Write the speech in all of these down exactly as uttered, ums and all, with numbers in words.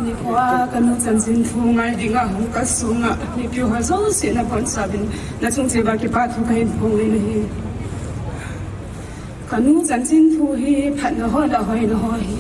Nikhoa kanu chanchin thu ngai dinga hung kal sunga mipi ho jouse nabonchauvin nachung cheh uva kipa thu kahin phong in ahi. Kanu chanchin thu hi phatna ho le hoina ho hi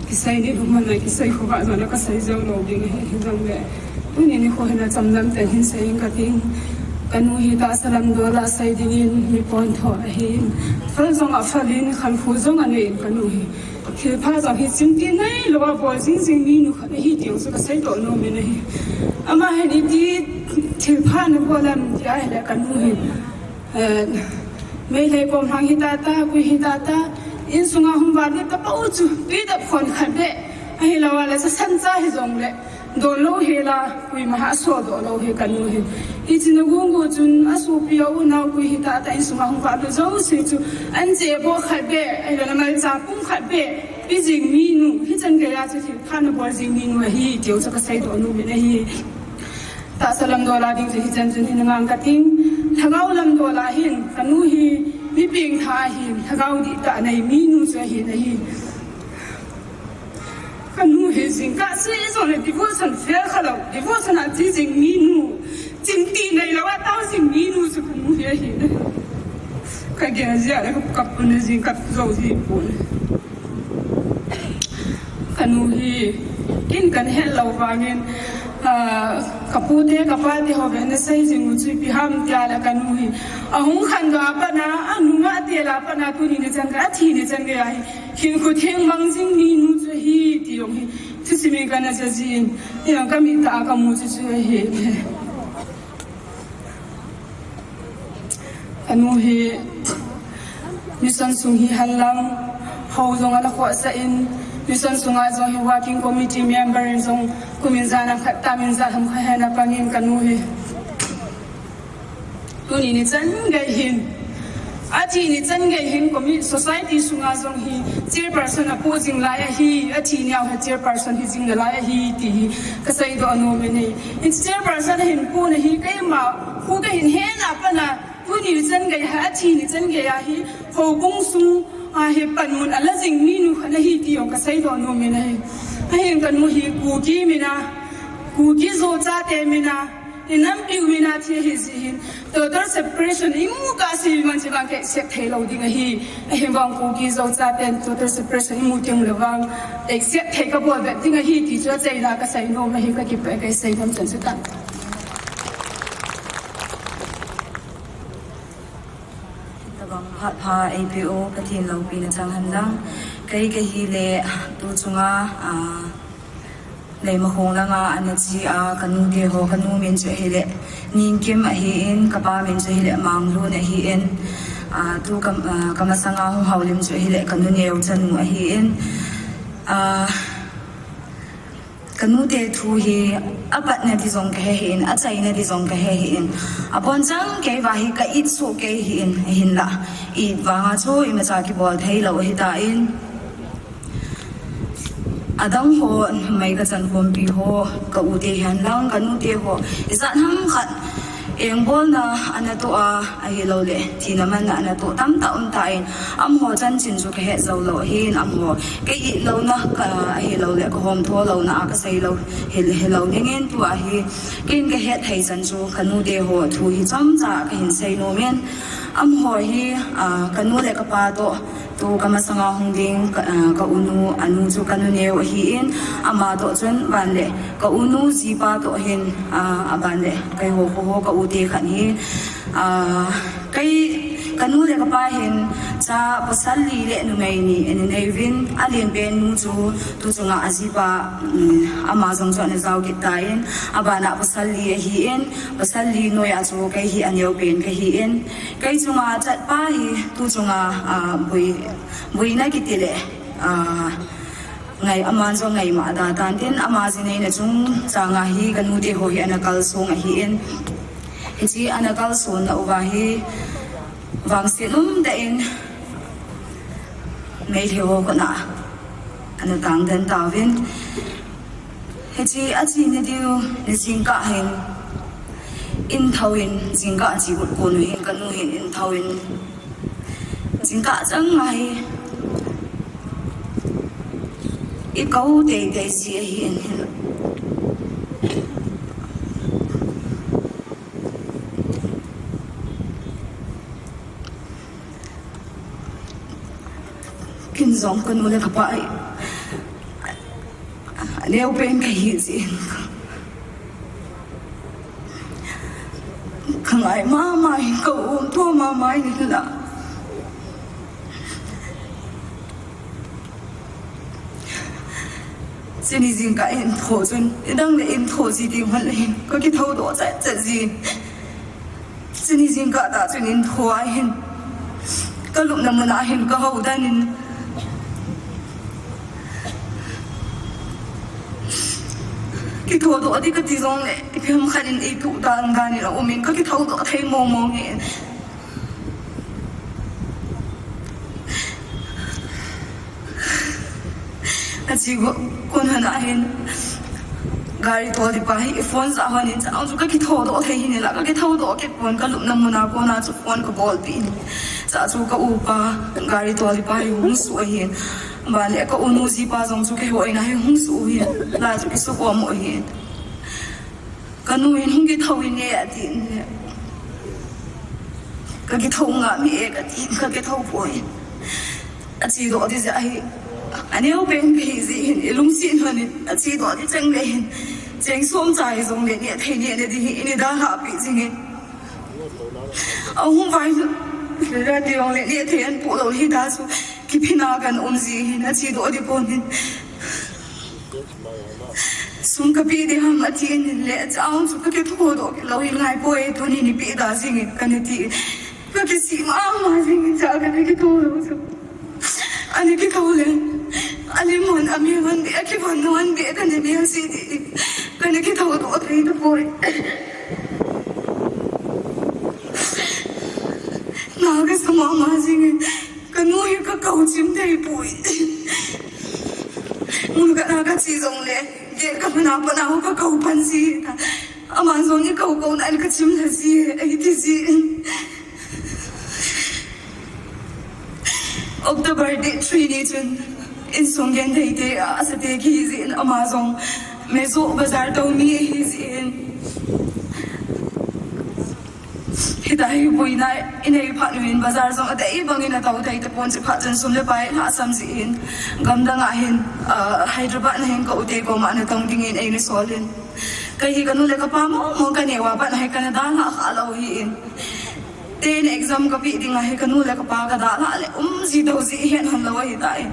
kisei ni lungmon le kisei khovah jong le kasei jou lou ding ahi, hijongle tuni nikho hin achomlam tah in hin sei inge kating. Kanu hi tahsa lamdol a sei dingin mi pontho ahin, phal jong aphal in, khankho jong anei in kanu hi. Thilpha jong hi chingthei neilouva bol jing jing minu khat ahi ti jong chu kaseidoh nom in ahi. Ama hin iti thilpha nabol em tia ahile kanu hi, eh, Meitei kom lhang hita ta, koi hita ta, insunga hung valut tapou chu tui dap khon khat beh, ahilouva le chasan cha hijongle donlou hela, koima ha sodoh lou hi kanu hin. Hiche nagung gu chun asopi a unau koi hita ta insunga hung valut jouse chu anche boh khat beh, ahilou le malcha pum khat beh pe jing minu, hichan geiya chu thilpha nabol jing minu ahi ti jong chu kaseidoh nom in ahi. Tahsa lamdol a ding chu hichan chun hin ngang kating. Lhagao lamdol a hin kanu hi mi pengtha ahin, lhagao dihtah nei minu chu ahin ahi. Kanu hi jingkah seh jongle devotion fail khalou, devotion a che jing minu, chingthei neilouva tao jing minu chu kanu hi ahi. Kagel jeh a le kakap pon, jingkah jou jipon. Kanu hi ken kahet lou vangin, ah, kapute kapate ho vena sei jing u chu ipi ham tia le kanu hi ahung khandoh a pat a, anunga atel a pat a tuni nichan gei, athi nichan geiya hi hinkho theng mang jing minu chu ahi ti jong hi thusim in kana ja jin, ijong kamit tah a kamu chu chu ahi. Kanu hi mission sung hi henlang, hou jong ana khohsah in, mission sunga jong hi working committee member in jong kum ijat ham khat tam ijat ham kha hena pangin kanu hi tuni nichan gei hin, athi nichan gei hin commi-, society sunga jong hi chairperson apoh jing lai ahi, athi niu hi chairperson hi jing nalai ahi ti hi kaseidoh nom in ahi. Hiche chairperson ahin pohna hi keima khu kahin hena pat a tuni nichan gei hi, athi nichan geiya hi houbung sunga hi panmun ala jing minu khat ahi ti jong kaseidoh nom in ahi. Ahin kanu hi Kuki mina, Kuki Zo chate mina, inampiu mina thi ahi jeh hin total separation imu kahse man chu vang ka accept thei lou ding ahi. Ahivang Kuki Zo chaten total separation imu teng le vang accept thei kabol vet ding ahi ti chu achaina kasei nom ahi, kakipah e, kasei nom chan chu tan. Tabang phat pha eipeh u Pathen loupina chang henlang. Kei kahile tu chunga, ah, Leimakhong langa ana che a, kanute ho, kanu min chu ahile Ningkim ahin, kapa min chu ahile Manglun ahin, ah, tu ka, ah, kamasanga hung houlim chu ahile kanuneo chanu ahin, ah, kanute thu hi apatna di jong kahe hih in, achaina di jong kahe hih in, abonchang kei uva hi ka it soh kei hih in, ahinlah it vanga chu imacha kibol thei lou ahitan, adang ho numei kachan khompi ho, ka u te hihen lang, kanute ho, ijat ham khat engbolna ana toh a, ahilouleh thina manna ana toh tamtah um tan, amaho chanchin chu kahet jou lou ahin, amaho ka it louna, ka, ahilouleh kahomtho louna a kasei lou hi, hilou dingin tua hi ken kahet thei chan chu kanute ho thu hi chomcha kahin sei nom in, amaho hi, ah, kanu le kapa toh, tu kamasanga hung ding, ka, ah, ka unu, anu chu kanu neo ahin, ama toh chun aban le ka unu jipa toh hin, ah, aban le keiho kho ho ka u te khat hi, ah, kei kanu le kapa hin cha pasal li le numei ni ana nei uvin, alen pen nu chu tu chunga ajipa, um, ama jong chu ana jao kit tan, abana pasal li ahin, pasal li noiya chu kei hi aneo pen kahin, kei chunga chatpa hi tu chunga, ah, boi, boina kiti le, ah, ngai, aman jong ngaima ada tan tin, ama jinei na chungchanga hi kanute ho hi ana kalsong ahin. Hiche ana kalsonna uva hi vangset umtah in Meitei ho khut a ana tang den tauvin. Hiche achena diu ni jingkah hin in thou in, jingkah che got kon u hin kanu hin in thou in, jingkah chang a hi I kou teitei ji ahi in hin. Kin jong ka nu le ka pa hi aneo pen ka hi ji in. Ka ngai mama in, ka um tho mama in la. Chuni jingkah in tho chun, nidang le in tho ji ding hon le hin, ka kitho doh chet chet ji. Chuni jingkah tah chun in tho a hin, ka lupna mun a hin ka ho dan in, kitho doh di ka ti jong le, ipi ham khat in ei tuh dan dan in a um in, ka kitho doh thei mong mong in. Achi go, kon hon a hin, gari tol di pa hi, phone ja hon in, cha chu ka kitho doh thei hin la, ka kitho doh kit pon, ka lupna mun a kon a chu phone ka bol pi in. Cha chu ka upa, gari tol di pa hi hung su a hin. Ba le ka u nu ji pa jong chu kei ho in a hi hung su hin. La chu kisu ko mo hin. Ka nu in hung kitho in e a ti in le. Ka kitho nga mi e ka ti in, ka kitho poi. Achi doh di ja hi. Aneo pen ka hi ji hin, i lungset hon in, achi doh di cheng le hin. Cheng som cha hi jong le, ne thei ne ne di hi, ini da ha pi jing in. Ahung vai, radio le, ne thei an pu lo hi da su. Kipina kan um ji hin, achi doh di pon hin. Sum ka pi di ham a ti in le, cha chu ka kitho doh lo in ngai poi, tuni ni pi da jing in ka na ti. Ka kisi mama jing in cha ka na kitho lo chu. Ani kitho le, ani mon ami hon di, aki von hon di, ka na mi si di. Ka na kitho doh thei ta poi. Na ka sa mama jing in. Ka nu hi ka kou chim thei poi. Mun ka na ka chi jong le, ke ka na pa na ka kou pan si ta. Ama jong ni kou kou na ka chim la si, ei ti si. October date three ni chun, insung genthei te a, asa te ki ji in ama jong, Mezo bazar to mi hi ji in. Hita hi buina i nei phat uvin bazar jong a dei bang in a to thei tapon, chi phat chun sum le pai lhasam ji in gamdang a hin, ah, Hyderabad na hin ka u te koma na tong ding in ei na sol in. Kei hi ka nu le ka pa mo mo ka neo a pat na hi ka na dalha kha lo hi in. Ten exam ka pe ding a hi ka nu le ka pa ka dalha le um ji do ji hen hon lo hi ta in.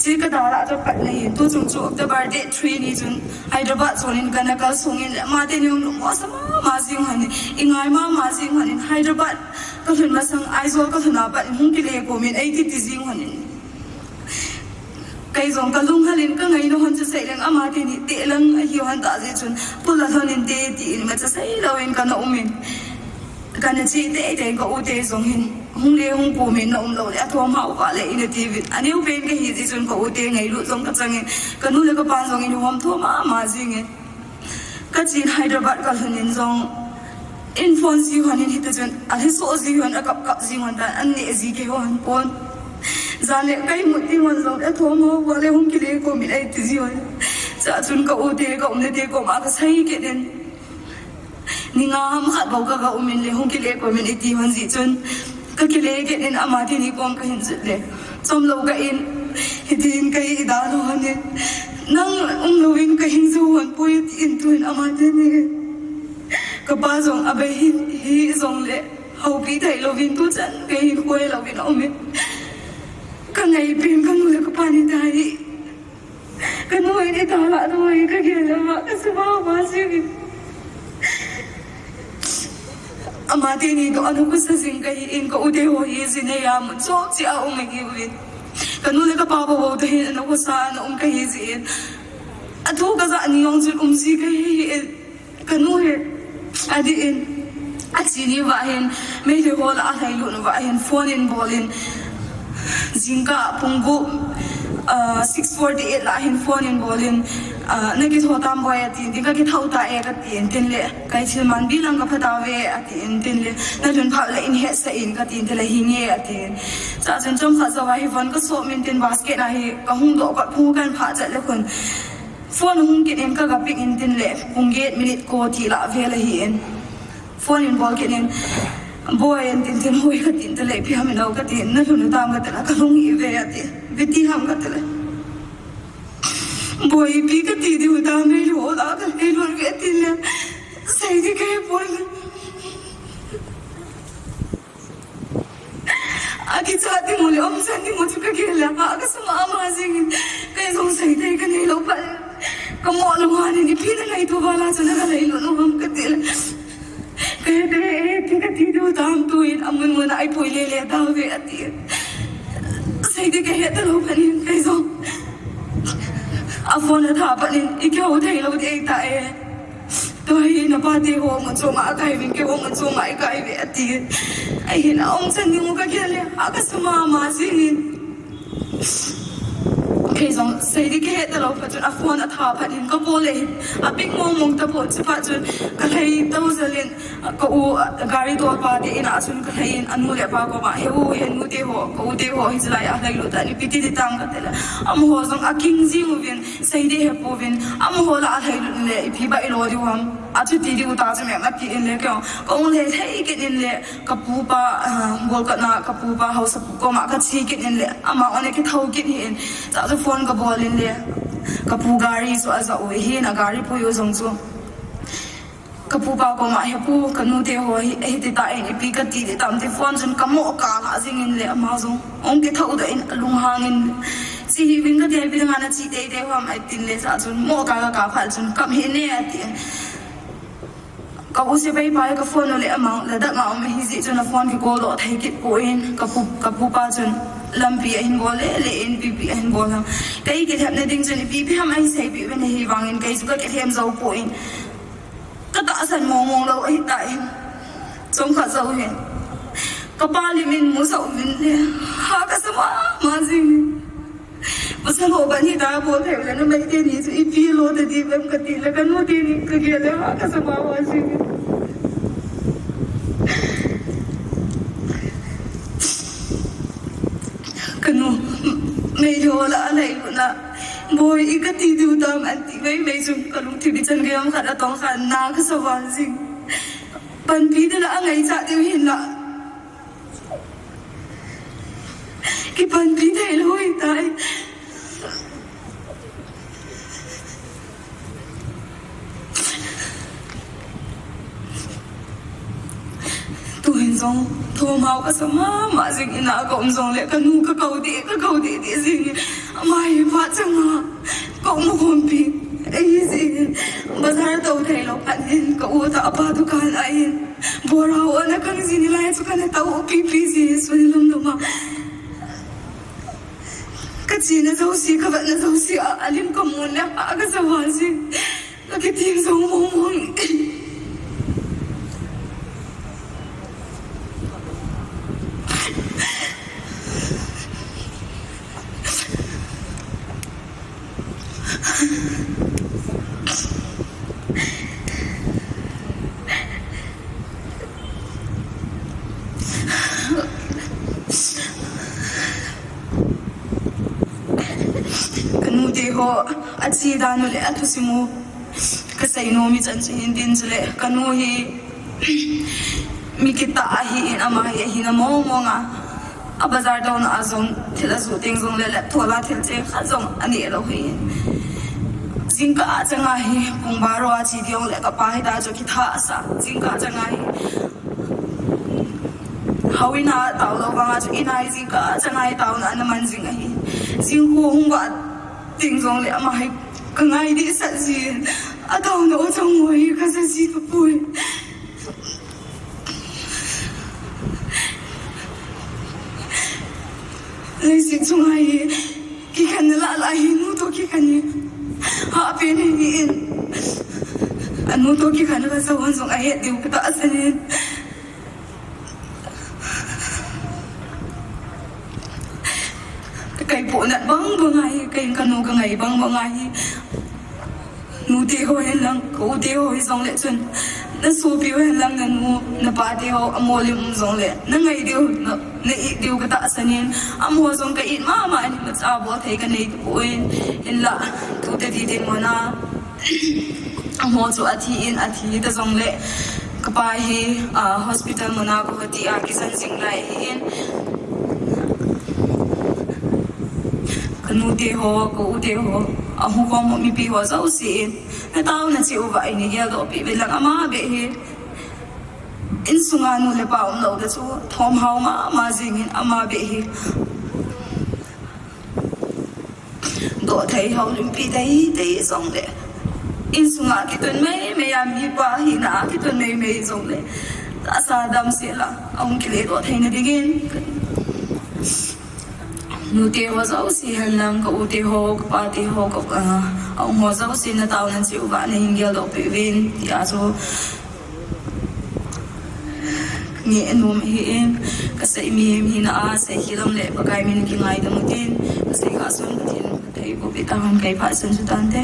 Chi ka dalha to pat na hin tu chung chu October date three ni chun Hyderabad chun in ka na kal sung in le ama te ni um mo sa mama jing hon in, i ngai mama jing hon in, Hyderabad ka lhun masang Aizawl ka lhun a pat in hung kile ko min ei ti ti jing hon in. Kei jong ka lung hal in ka ngai na hon chu sei leng ama te ni te lang a hi hon ta ji chun pula hon in te ti in ma cha sei lo in ka na um in. Ka na chi te te ka u te jong hin. Hung le hung ko min na um lo le, a thom hau ka le in a ti vin. Aneo pen ka hi ji chun ka u te ngailut jong ka chang in. Ka nu le ka pa jong in hom thom mama jing in. Ka chin Hyderabad ka lhun in jong. In phone ji hon in hita chun. A hi so ji hon a kap kap ji hon ta an ne ji ke hon pon. Jan le kai mut ti hon jong a thom hau ka le hung kile ko min ei ti ji hon. Cha chun ka u te ka um le te koma ka sei ke den. Ni nga ham khat bou ka ga um in le hung kile ko min i ti hon ji chun. Ka kile ke in ama te ni kom ka hin jut le. Chom lo ka in, hi ti in ka i da lo hon in. Nang um lo in ka hin ju hon poi ti in tu in ama te ni. Ka pa jong a bai hi, hi jong le. Hau pi thei lo in tu chan ka hin koi lo in um in. Ka ngai pen ka nu le ka pa ni ta hi. Ka nu in i ta la nu in ka gel la ma ka sa ma ma si in. Ama te ni to anu ku sa jing ka hi in ka u te ho hi ji ne ya mun so chi a um ki u in. Ka nu le ka pa bo bo te hin anu ku sa anu um ka hi ji in. A thu ka ja ni yong jin um ji ka hi in. Ka nu hi, a di in, a chi ni va hin, Meitei hol a lhai lut va hin, phone in bol in, jingkah pung gup, Ah, six forty-eight lah hin phone in bol in, ah, "Na kitho tam boi," atin, "Tin ka kitho ta e," katin, tin le, "Ka thil man bilang ka pha tave," atin, tin le, "Na lhun phat le in hetsah in," katin, tin le, "Hinge," atin. Chua chun chomkhat jou a hi von ka sop in tin basket a hi ka hung doh kot phung kan phah chet le khun phone hung kit in ka ga pick in tin le pung get minute ko ti lah vel ahi in. Phone in bol kit in, "Boi," an tin tin, "Hoi," katin, tin le, "Ipi ham nao," katin, "Na lhun u tam," katin, "Ka lhung hi ve," ati, "Ipi ti ham," katin le, "Boi, ipi kati diu tam, meilhei ho lah a ka lhai lut ve," tin le, "Sei ding kahe poi." Akichat ding u le umchan ding u chu ka gel le, ha ka sa mama jing in, kei jong sei thei ka nei lou phat. Ka mo lou han in, "Ipi na ngaito val a chu na ka lhai lut u ham," kati le, "Ka he te, eh, ipi kati diu tam, tu in amun mun a eipui le le tave," ati. Sei ding ka he ta lou phat in, kei jong a phone a tha phat in, "I kihou thei lou ding ahi tai." "Tua hi na pa te ho mun chom a kai uvin, kei ho mun chom a i kai uve," ati. Ahin a umchan ding u ka gel le, ha ka sa mama jing in. Kei jong sei ding ka he ta lou phat chun a phone a tha phat in ka call le hin. A pick mong mong tapon, chuphat chun ka lhai tau jel in, ka u, gari tol pa te in a chun ka lhai in, a nu le pa koma, "He u, he nu te ho, ka u te ho, hiche lai a lhai lut tan, ipi ti ding tam," kati le. Amaho jong aking jing uvin, Sei ding he pouvin, amaho lah a lhai lut le, ipi ba i lo diu ham. Achuti diu ta chu mem ati in le, kei jong ka hung lhai lhai kit in le, ka pu pa, ah, bol ka na, ka pu pa haosapu koma ka che kit in le, ama on e kithou kit hi in. Chua chu phone ka bol in le, ka pu gari chu a ja u hi in, a gari pui u jong chu. Ka pu pa koma, "He pu, ka nu te ho hi, hiti ta in, ipi kati ding tam," ti phone chun ka mo ka la jing in le, ama jong hung kithou doh in, a lunghang in, "Che hih uvin kati, ipi dinga na che teitei u ham," atin le, chua chun mo ka ka ka phat chun, "Kam hih in," ati. Ka u sepai pa hi ka phone u le ama la dak nga um ahi jeh chun a phone ki call doh thei kit poi, ka pu, ka pu pa chun lampi ahin bol le le in, ipi ipi ahin bol ham. Kei kilhep na ding chun ipi ipi ham ahin seipeh uvin, ahivang in kei chu ka kilhem jou poi. Ka tahsan mong mong lou ahi tai. Chomkhat jou hin ka pa lim in mu sah uvin le, ha ka sa mama jing in. Pasal ho ban hi ta bol thei le, numei teni chu ipi lo ta ding uvem kati le, ka nu teni ka gel le, ha ka sa mama jing in. Ka nu, meilhei ho lah a lhai lut na, "Boi, i kati diu tam," an ti mai mai chun ka lungthim ichan gei ham khat a tong khan na ka sa val jing. Panpi te lah a ngaichat diu hin lah, kipanpi thei lou ahi tai. Tuhin jong thomhao ka sa mama jing in, a ka um jong le ka nu ka kou deh, ka kou deh deh jing in, ama hi phat chang a ka um khompi ahi jing in, bazar tou thei lou phat in ka u toh a pa dukan a hin bora ho ana kang jing in, lai chu ka na tou pipi jing in, sun lum lum a ka chena jouse, ka vetna jouse a, a lim ka mu le, ha ka sa val jing. Ka kitim jong mong mong. Ka nu te ho, a che dan u le a thusim u ka sei nom mi chan chu hin tin, chule ka nu hi mi kitah ahi in, ama hi ahina mong mong a, a bazar touna a jong thil a ju teng jong le, lepthol a thil cheng khat jong a neh lou hi in. Jingkah a chang a hi pung baro a che ding le ka pa hi ta chu kitha sa, jingkah a chang a hi Houin a tao lou vang a chu in a hi jingkah a chang a hi taona ana man jing ahi. Jingkah hung vah teng jong le ama hi ka ngai dehset jin, a taona o chang u hi ka ja ji ka poi. Leiset chunga hi kikhen na lah lah hi nu toh kikhen hi. Hahpen hi ni in. A nu toh kikhen ka sa hon jong a het diu ka tahsan in. Ka kaipoh nat bang Banga hi, kei kanu kangai bang banga hi, nute ho henlang, ka ute ho hijongle chun, nasopiu henlang, nanu, napate ho, amo lim um jongle, nangai diu, na, na-it diu katahsan in, amaho jong ka-it mama in, imacha bol thei kanei tapoi, hinla, tu teti dinmun a, amaho chu athi in, athi ta jongle, kapa hi, ah, hospital muna kahoti a, kijen jing lai ahin, kanute ho, ka ute ho, ahung khom mipi ho jouse in, nataona cheh uva eina geldohpeh uvin lang, ama beh hi, insunga nu le pa umlou te chu, thomhao mama jengin ama beh hi, doh thei houlimpi teitei jongle, insunga kitun meimei a, mipa hina a kitun meimei jongle, tahsa damsel a ahung kiledoh theina dingin, nute ho jouse henlang, ka ute ho, ka pate ho, ka, ah, ahung ho jouse nataona cheh uva neihin geldohpeh uvin, tia chu ngeh nom ahin, kasei mi hina a, seikhel lom le Pakai min kingaidam utin, kasei kha sun Pathen phatthei boh peh tahen, kei phat sun chu tante.